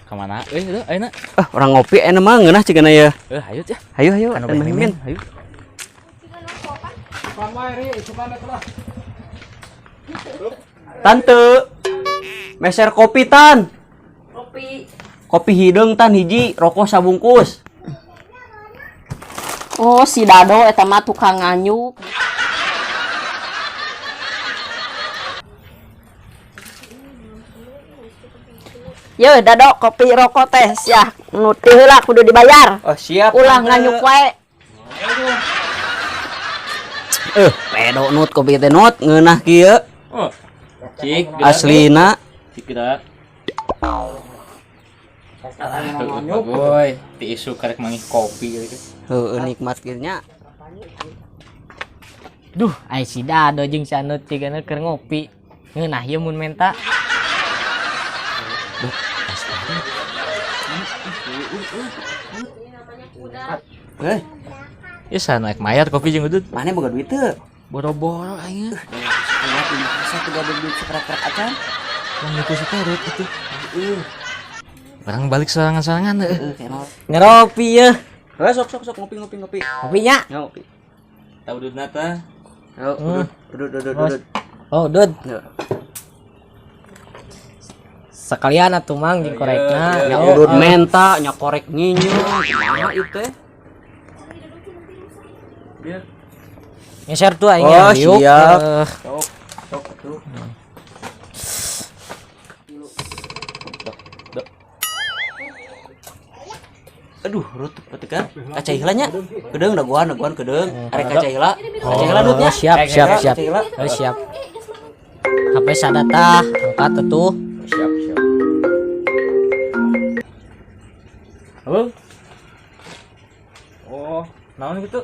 Kemana? Eh, itu ayeuna. Ah, orang ngopi enak mah ngeunah cigana ya. Eh, hayu teh. Hayu hayu, Kanu dan Beh Mimin. Mimin, hayu. Tante. Meser kopi tan. Kopi. Kopi hideung tan hiji, rokok sabungkus. Oh, si Dado eta mah tukang nganyuk. Ye, Dado, kopi rokok teh sia. Nu teu heula kudu dibayar. Oh, siap. Ulah Tante. nganyuk wae. Eh, pedo nut kopi teh nut ngeunah kieu. Oh. Cik, Aslina. Cik kita. Boy, ti isu karek mangih kopi gitu. Heueuh nikmat kieu nya. Duh, ai si Dado jeung si Anut cigana keur ngopi. Ngeunah ieu mun menta. Eh, Ya sana naik mayar kopi jeung udut. mana boga duit teu? Boro-boro aing. Kuat di masa teu gaduh duit sekerak-kerak acan. Yang nipu si Terut itu. Orang balik serangan-serangan deh. Heueuh kenal. Ngeropi ye. Heuh, sok sok sok ngopi ngopi ngopi. Kopinya. Ya, ngopi. Tahu udut nata. Yo, udut udut udut udut. Oh, Dud. Yo. Sekalian atuh Mang jeung korekna. Ya Oh, udut menta nya korek nginyu kumaha ieu teh? Ngeser tuh aing Oh, yuk. siap. Eh, Sok sok atuh. Aduh, rutup betul kan? Kaca heula nya. Kedeung daguan daguan kedeung. Arek kaca heula. Kaca heula Dut nya. Oh, siap, siap, siap. Kaca heula. Oh, siap. HP sadata, angkat atuh. Siap, siap. Halo. Oh, naon gitu?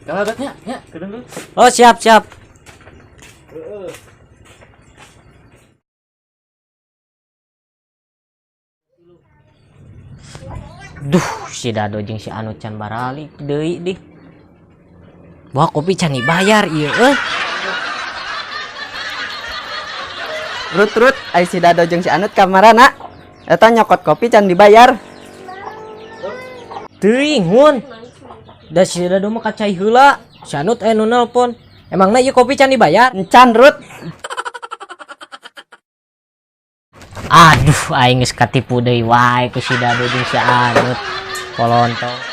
Kalau nya, nya, kedeung dulu. Oh, siap, siap. Duh, si Dado jeung si Anu can baralik deui dih. Bawa kopi can dibayar ieu euy. Rut rut, ai si Dado jeung si Anut kamarana. Eta nyokot kopi can dibayar. Teuing hun. Da si Dado mah kacai heula. Si Anut aya nu nelpon. Emangna ieu kopi can dibayar? Encan Rut. Aduh, aing geus katipu deui wae ku si Dado jeung si Anut. Polontong.